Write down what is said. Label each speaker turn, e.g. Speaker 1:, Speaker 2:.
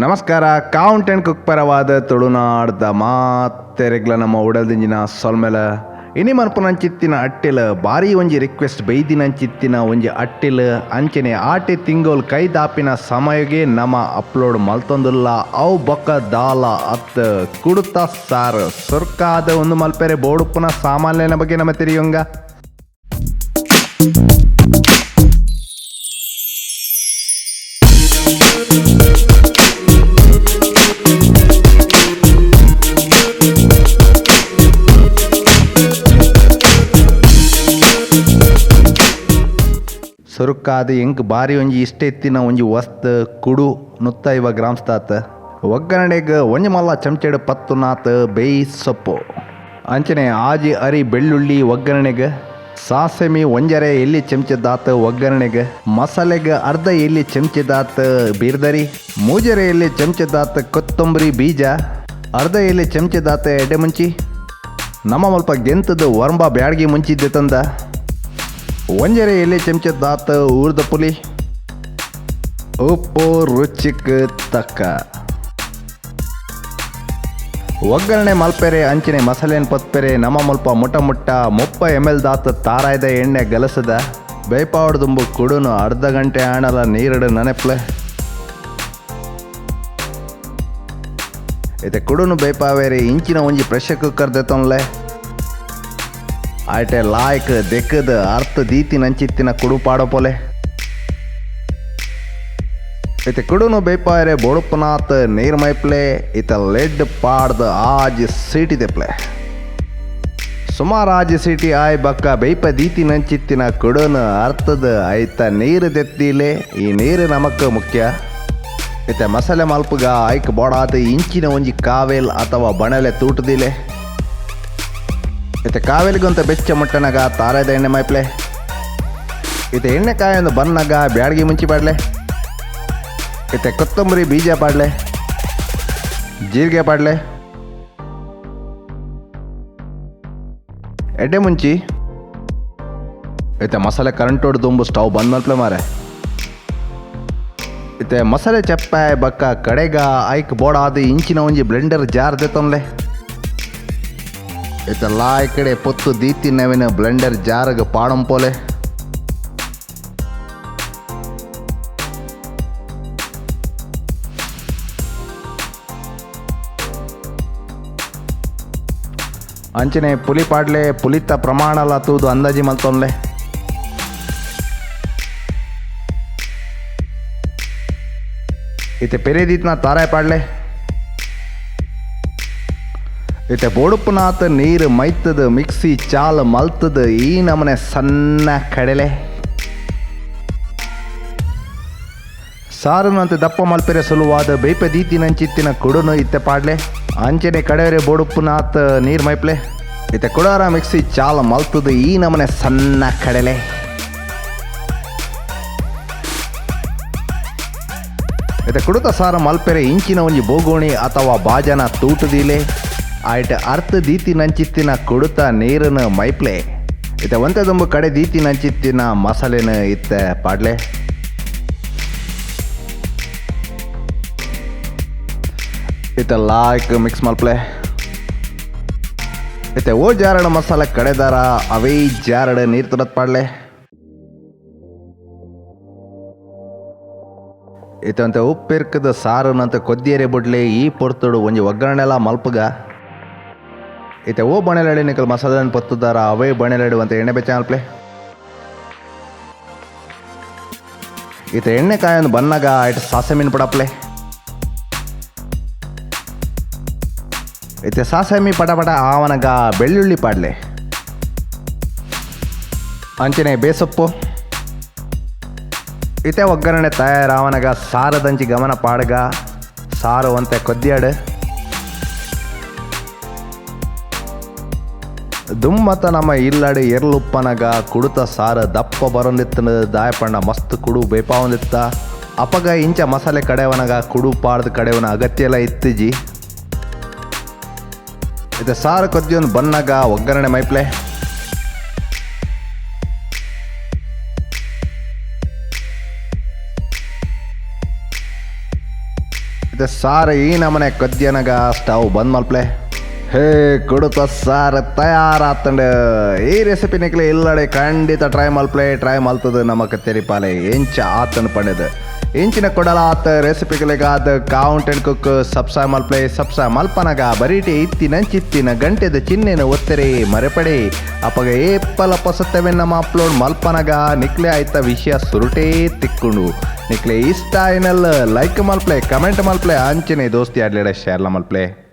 Speaker 1: ನಮಸ್ಕಾರ, count and cook ಪರವಾದ ತುಳುನಾಡ್ದ ಮಾತೆರೆಗ್ಲ ನಮ್ಮ ಉಡಲ್ದಿಂಜಿನ ಸೊಲ್ಮೆಲ. ಇನಿ ಮನ್ಪುನಂಚಿತ್ತಿನ ಅಟ್ಟಿಲ್ ಬಾರಿ ಒಂಜಿ ರಿಕ್ವೆಸ್ಟ್ ಬೈದಿನಂಚಿತ್ತಿನ ಒಂಜಿ ಅಟ್ಟಿಲ್. ಅಂಚನೆ ಆಟಿ ತಿಂಗೊಲ್ ಕೈದಾಪಿನ ಸಮಯಗೆ ನಮ ಅಪ್ಲೋಡ್ ಮಲ್ತೊಂದುಲ್ಲ. ಅವು ಬೊಕ್ಕ ದಾಲ ಅತ್, ಕುಡುತ ಸಾರ್. ಸುರ್ಕಾದ ಒಂದು ಮಲ್ಪೆರೆ ಬೋಡುಪ್ಪುನ ಸಾಮಾನ್ಯನ ಬಗ್ಗೆ ನಮ್ಮ ತೆರಿಯೊಂಗ. ಸುರುಕಾದ ಎಂಕ್ ಬಾರಿ ಒಂಜಿ ಇಷ್ಟ ಇತ್ತಿನ ಒಂಜಿ ವಸ್ತು ಕುಡು ನುತ್ತ ಇವ ಗ್ರಾಮಸ್ಥಾತ್. ಒಗ್ಗರಣೆಗ್ ಒಂಜಿ ಮಲ್ಲ ಚಮಚೆಡ್ ಪತ್ತುನಾತ್ ಬೇಯಿ ಸೊಪ್ಪು, ಅಂಚನೆ ಆಜಿ ಅರಿ ಬೆಳ್ಳುಳ್ಳಿ ಒಗ್ಗರಣೆಗ್, ಸಾಸೆಮಿ ಒಂಜರೆ ಎಲ್ಲಿ ಚಮಚದಾತ್ ಒಗ್ಗರಣೆಗ್, ಮಸಾಲೆಗ್ ಅರ್ಧ ಎಲ್ಲಿ ಚಮಚದಾತ್ ಬೀರ್ದರಿ, ಮೂಜರೆ ಎಲ್ಲಿ ಚಮಚದಾತ್ ಕೊತ್ತಂಬರಿ ಬೀಜ, ಅರ್ಧ ಎಲ್ಲಿ ಚಮಚದಾತ್ ಎಡೆ ಮುಂಚಿ. ನಮ್ಮ ಮಲ್ಪ ಗೆಂತದ ವರ್ಂಬ ಬ್ಯಾಡ್ಗಿ ಮುಂಚಿದ್ದೆ ತಂದ ಒಂಜರೆ ಎಲೆ ಚಮಚದಾತ ಊರ್ದ ಪುಲಿ, ಉಪ್ಪು ರುಚಿಕ್ ತಕ್ಕ. ಒಗ್ಗರಣೆ ಮಲ್ಪೆರೆ ಅಂಚನೆ ಮಸಾಲೆನ್ ಪತ್ಪೆರೆ ನಮ್ಮ ಮಲ್ಪ ಮುಟ ಮುಟ್ಟ 30 ml ದಾತ ತಾರಾಯ್ದ ಎಣ್ಣೆ ಗಲಸದ. ಬೇಪಾವಡ್ದುಂಬು ಕುಡುನು ಅರ್ಧ ಗಂಟೆ ಆಣಲ ನೀರಡು ನನೆಪ್ಲೆ. ಇತ್ತೆ ಕುಡುನು ಬೇಪಾವೇರೆ ಇಂಚಿನ ಒಂಜಿ ಪ್ರೆಷರ್ ಕುಕ್ಕರ್ ದೆತೊನ್ಲೆ. ಆಯ್ಟೆ ಲಾಯ್ಕ್ ದೆಕ್ಕದ ಅರ್ಥ ದೀತಿ ನಂಚಿತ್ತಿನ ಕುಡು ಪಾಡಪೋಲೆ. ಇತ್ತೆ ಕುಡುನು ಬೇಪಾಯರೆ ಬೋಡುಪನಾತ್ ನೀರ್ ಮೈಪ್ಲೆ. ಇತ್ತ ಲೆಡ್ ಪಾಡ್ದ ಆಜಿ ಸೀಟಿ ದೆಪ್ಲೆ. ಸುಮಾರು ಆಜಿ ಸೀಟಿ ಆಯ್ ಬಕ್ಕ ಬೇಪ ದೀತಿ ನಂಚಿತ್ತಿನ ಕುಡುನು ಅರ್ಥದ ಐತ ನೀರು ದೆತ್ತಿಲೆ. ಈ ನೀರು ನಮಕ್ ಮುಖ್ಯ. ಇತ್ತೆ ಮಸಾಲೆ ಮಲ್ಪುಗ ಐಕ್ ಬೋಡಾತ ಇಂಚಿನ ಒಂಜಿ ಕಾವೇಲ್ ಅಥವಾ ಬಣಲೆ ತೂಟದಿಲೆ. ಇತ್ತೆ ಕಾವೇಲಿಗಂತ ಬೆಚ್ಚ ಮುಟ್ಟನಗ ತಾರಾದ ಎಣ್ಣೆ ಮೈಪ್ಲೆ. ಇತ್ತೆ ಎಣ್ಣೆ ಕಾಯೊಂದು ಬನ್ನಗ ಬ್ಯಾಡ್ಗಿ ಮುಂಚಿ ಪಾಡ್ಲೆ. ಇತ್ತೆ ಕೊತ್ತಂಬರಿ ಬೀಜ ಪಾಡ್ಲೆ, ಜೀರಿಗೆ ಪಾಡ್ಲೆ, ಎಡ್ಡೆ ಮುಂಚಿ. ಇತ್ತೆ ಮಸಾಲೆ ಕರೆಂಟೋಡ್ ದುಂಬು ಸ್ಟವ್ ಬಂದ್ ಮಲ್ಪ್ಲೆ ಮಾರೆ. ಇತ್ತೆ ಮಸಾಲೆ ಚಪ್ಪಾಯ ಬಕ್ಕ ಕಡೆಗ ಐಕ್ ಬೋಡಾದ ಇಂಚಿನ ಒಂಜಿ ಬ್ಲೆಂಡರ್ ಜಾರ್ ದೆತೊನ್ಲೆ. ಇತ್ತೆ ಲಾಯ್ ಕಡೆ ಪೊತ್ತು ದೀತಿ ನವಿನ ಬ್ಲೆಂಡರ್ ಜಾರ್ಗ್ ಪಾಡಂಪೋಲೆ. ಅಂಚನೆ ಪುಲಿ ಪಾಡ್ಲೆ, ಪುಲಿತ ಪ್ರಮಾಣಲ ತೂದು ಅಂದಾಜಿ ಮಲ್ತೊನ್ಲೆ. ಇತ್ತೆ ಪೆರೆದೀತ್ನ ತಾರಾಯ್ ಪಾಡ್ಲೆ. ಇತ್ತೆ ಬೋಡುಪುನಾತ್ ನೀರು ಮೈತದ ಮಿಕ್ಸಿ ಚಾಲ್ ಮಲ್ತದ ಈ ನಮನೆ ಸಣ್ಣ ಕಡಲೆ. ಸಾರುನಂತೆ ದಪ್ಪ ಮಲ್ಪೆರೆ ಸುಲುವಾದ ಬೇಪ ದೀತಿ ನಂಚಿತ್ತಿನ ಕುಡುನು ಇತ್ತೆ ಪಾಡ್ಲೆ. ಅಂಚನೆ ಕಡೆಯರೆ ಬೋಡುಪುನಾತ್ ನೀರು ಮೈಪ್ಲೆ. ಇತ್ತೆ ಕುಡಾರ ಮಿಕ್ಸಿ ಚಾಲ್ ಮಲ್ತದ ಈ ನಮನೆ ಸಣ್ಣ ಕಡಲೆ. ಇತ್ತೆ ಕುಡುತ ಸಾರು ಮಲ್ಪೆರೆ ಇಂಚಿನ ಒಂಜಿ ಬೋಗೋಣಿ ಅಥವಾ ಬಾಜನ ತೂಟದಿಲೆ. ಆಯ್ಟ ಅರ್ಥ ದೀತಿ ನಂಚಿತ್ತಿನ ಕುಡುತ ನೀರನ್ನು ಮೈಪ್ಲೆ. ಇತ್ತೆ ಒಂತೆ ದುಂಬು ಕಡೆ ದೀತಿ ನಂಚಿತ್ತಿನ ಮಸಾಲೆನ ಇತ್ತೆ ಪಾಡ್ಲೆ. ಇತ್ತೆ ಲಾಯ್ಕ್ ಮಿಕ್ಸ್ ಮಲ್ಪ್ಲೆ. ಇತ್ತೆ ಓ ಜಾರಡ ಮಸಾಲೆ ಕಡೆದಾರ ಅವೇ ಜಾರಡ ನೀರು ತುರತ್ ಪಾಡ್ಲೆ. ಇತ್ತೆ ಅಂತೆ ಉಪ್ಪಿರ್ಕದ ಸಾರುನಂತೆ ಕೊದ್ದಿಯರೆ ಬುಡ್ಲೆ. ಈ ಪೊರ್ತುಡು ಒಂಜಿ ಒಗ್ಗರಣೆಲ ಮಲ್ಪುಗ. ಇತ್ತೆ ಓ ಬಣೆಲಡಿ ನಿಕಲ್ ಮಸಾಲೆ ಪತ್ತುದಾರ ಅವೇ ಬಣೆಲಡಿ ಅಂತ ಎಣ್ಣೆ ಬೆಚ್ಚ ಮಲ್ಪ್ಲೆ. ಇತ್ತೆ ಎಣ್ಣೆ ಕಾಯೊಂದು ಬನ್ನಗ ಐಟ್ ಸಾಸೆ ಮೀನು ಪಡಪ್ಲೆ. ಇತ್ತೆ ಸಾಸೆಮಿ ಪಟ ಪಟ ಆವನಗ ಬೆಳ್ಳುಳ್ಳಿ ಪಾಡ್ಲೆ. ಅಂಚನೆ ಬೇಸೊಪ್ಪು. ಇತ್ತೆ ಒಗ್ಗರಣೆ ತಯಾರಾವನಗ ಸಾರದಂಚಿ ಗಮನ ಪಾಡ್ಗ. ಸಾರು ಒಂತೆ ಕೊದ್ದಿಯಾಡು. ದುಮ್ಮತ ನಮ್ಮ ಇಲ್ಲಡೆ ಎರ್ಲುಪ್ಪನಗ ಕುಡುತ ಸಾರು ದಪ್ಪ ಬರೊಂದಿತ್ತನ ದಾಯಪಣ್ಣ ಮಸ್ತ್ ಕುಡು ಬೇಪಾವೊಂದಿತ್ತ. ಅಪಗ ಇಂಚ ಮಸಾಲೆ ಕಡೆವನಗ ಕುಡು ಪಾಡ್ದು ಕಡೆವನ ಅಗತ್ಯ ಎಲ್ಲ ಇತ್ತಿಜಿ. ಇತ್ತೆ ಸಾರು ಕೊದ್ದಿಯೊಂದು ಬನ್ನಗ ಒಗ್ಗರಣೆ ಮೈಪ್ಲೆ. ಇತ್ತೆ ಸಾರು ಈ ನಮನೆ ಕೊದ್ಯನಗ ಸ್ಟವ್ ಬಂದ್ ಮಲ್ಪ್ಲೆ. ಹೇ, ಕುಡುತ ಸಾರು ತಯಾರಾತಂಡ್. ಈ ರೆಸಿಪಿ ನಿಕ್ಲೆ ಇಲ್ಲಡೆ ಖಂಡಿತ ಟ್ರೈ ಮಲ್ಪ್ಲೆ. ಟ್ರೈ ಮಲ್ತದ ನಮಕ್ ತೆರಿಪಾಲೆ ಎಂಚ ಆತನ್ ಪಂಡದು. ಇಂಚಿನ ಕೊಡಲಾತ ರೆಸಿಪಿಗಳಿಗಾದ ಕೌಂಟ್ ಅಂಡ್ ಕುಕ್ ಸಬ್ಸ್ಕ್ರೈಬ್ ಮಲ್ಪ್ಲೆ. ಸಬ್ಸ್ಕ್ರೈಬ್ ಮಲ್ಪನಗ ಬರೀಟಿ ಇತ್ತಿನಂಚಿತ್ತಿನ ಗಂಟೆದ ಚಿಹ್ನೆನ ಒತ್ತರೆ ಮರೆಪಡೆ. ಅಪಗ ಏಪಲ ಪೊಸತ್ತವೆ ನಮ್ಮ ಅಪ್ಲೋಡ್ ಮಲ್ಪನಗ ನಿಕ್ಲೆ ಆಯ್ತ ವಿಷಯ ಸುರುಟೇ ತಿಕ್ಕುಂಡು. ನಿಕ್ಲೆ ಇಷ್ಟ ಆಯ್ನಲ್ ಲೈಕ್ ಮಲ್ಪ್ಲೆ, ಕಮೆಂಟ್ ಮಲ್ಪ್ಲೆ, ಅಂಚನೆ ದೋಸ್ತಿ ಆಡ್ಲೆಡ ಶೇರ್ಲ ಮಲ್ಪ್ಲೆ.